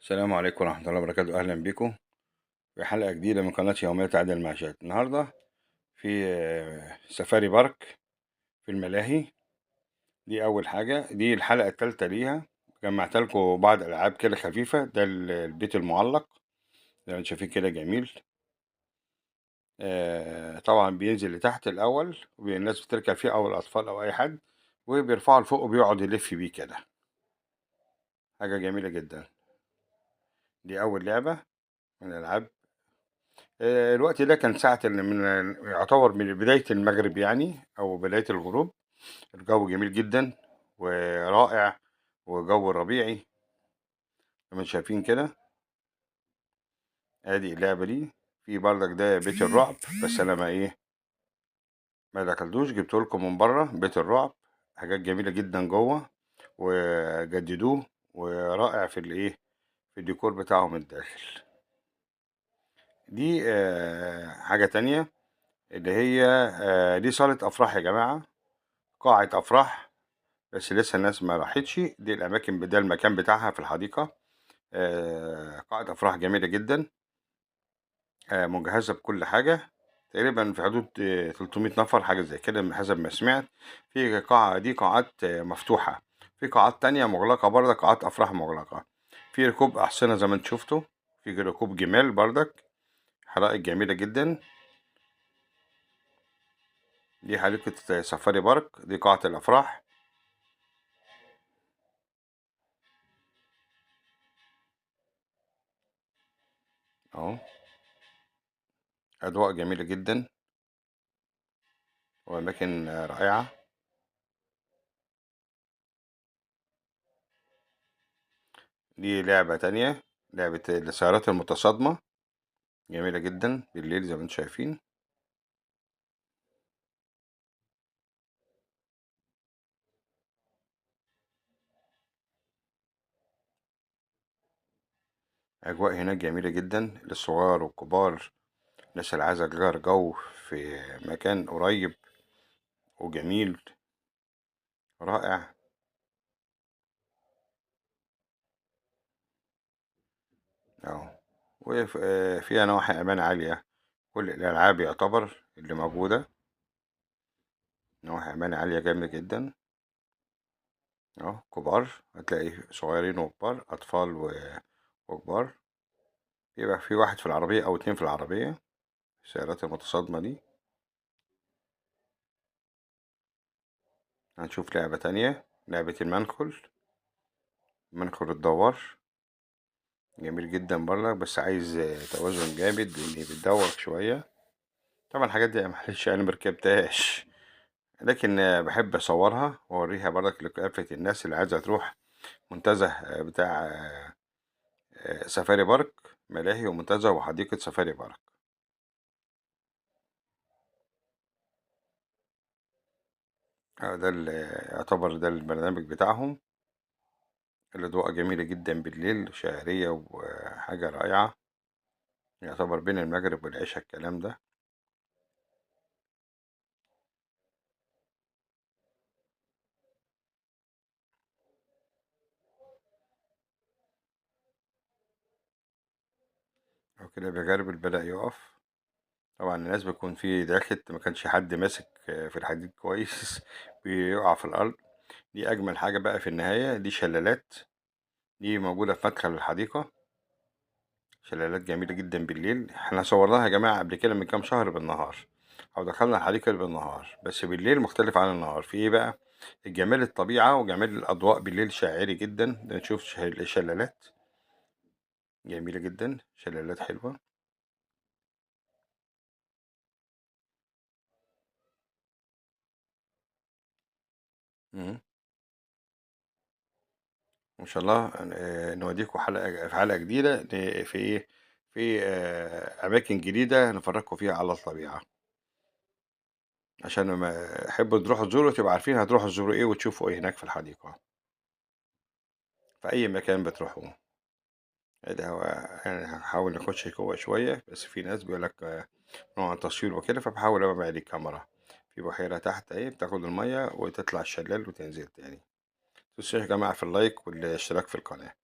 السلام عليكم ورحمة الله وبركاته. أهلا بكم في حلقة جديدة من قناة يوميات عادل المعشات. النهاردة في سفاري بارك في الملاهي. دي أول حاجة، دي الحلقة الثالثة ليها. جمعت لكم بعض ألعاب كده خفيفة. ده البيت المعلق زي ما انتم شايفين كده، جميل. طبعا بينزل لتحت الأول والناس بتركب فيه أو الأطفال أو أي حد، وبيرفعه لفوق وبيقعد يلف بيه كده. حاجة جميلة جدا. دي أول لعبة من الألعاب. الوقت ده كان ساعة اللي من يعتبر من بداية المغرب يعني، أو بداية الغروب. الجو جميل جدا ورائع، وجو ربيعي زي ما انتم شايفين كده. ادي اللعبة دي. في بردك ده بيت الرعب، بس انا ما دخلتوش، جبت لكم من بره بيت الرعب. حاجات جميلة جدا جوه، وجددوه ورائع في في الديكور بتاعه من الداخل. دي حاجة تانية اللي هي دي صالة أفراح يا جماعة، قاعة أفراح، بس لسه الناس ما راحتش. دي الأماكن، ده المكان بتاعها في الحديقة. قاعة أفراح جميلة جدا، مجهزة بكل حاجة، تقريبا في حدود 300 نفر حاجة زي كده حسب ما سمعت. في قاعة، دي قاعات مفتوحة، في قاعات تانية مغلقة برضك، قاعات أفراح مغلقة. في ركوب أحصنة زي ما انتم شفتوا، في ركوب جمال برضك، حدائق جميلة جدا. دي حديقة سفاري بارك، دي قاعة الأفراح. أهو أضواء جميلة جدا وأماكن رائعة. دي لعبة تانية، لعبة السيارات المتصادمة، جميلة جدا بالليل زي ما انتم شايفين. أجواء هناك جميلة جدا للصغار والكبار، الناس اللي عايزة تغير جو في مكان قريب وجميل رائع. اهو، وفيها نواحي امان عالية، كل الالعاب يعتبر اللي موجودة نواحي امان عالية جامدة جدا. اهو كبار، هتلاقي صغيرين وكبار، اطفال وكبار. يبقى في واحد في العربية او اتنين في العربية، السيارات المتصادمة دي. هنشوف لعبة تانية، لعبة المنخل، منخل الدوار، جميل جدا برضك، بس عايز توازن جامد لان بتدور شوية. طبعا الحاجات دي معلش انا مركبتهاش، لكن بحب اصورها واوريها برضك لكافة الناس اللي عايزة تروح منتزه بتاع سفاري بارك، ملاهي ومنتزه وحديقة سفاري بارك. ده يعتبر ده البرنامج بتاعهم. الأضواء جميلة جدا بالليل، شهرية وحاجة رائعة، يعتبر بين المغرب والعشاء الكلام ده. وكده بيجرب بدأ يقف. طبعا الناس بيكون في داخل، ما كانش حد ماسك في الحديد كويس، بيقع في الأرض. دي أجمل حاجة بقى في النهاية، دي شلالات، دي موجودة في مدخل الحديقة، شلالات جميلة جدا بالليل. احنا صورناها يا جماعة قبل كده من كام شهر بالنهار، أو دخلنا الحديقة بالنهار، بس بالليل مختلف عن النهار. في ايه بقى؟ الجمال الطبيعة وجمال الأضواء بالليل شاعري جدا. نشوف الشلالات جميلة جدا، شلالات حلوة. وإن شاء الله نوديكم حلقة في حلقة جديدة في في أماكن جديدة نفرجكم فيها على الطبيعة، عشان لما تحبوا تروحوا تزوروا تبقوا عارفين هتروحوا تزوروا إيه وتشوفوا إيه هناك في الحديقة، في أي مكان بتروحوه. ده هو يعني هنحاول نخش جوه شوية، بس في ناس بيقولك نوع التصوير وكده، فبحاول أبعد الكاميرا. في بحيرة تحت أهي، بتاخد المية وتطلع الشلال وتنزل تاني. متنسوش يا جماعة في اللايك والاشتراك في القناة.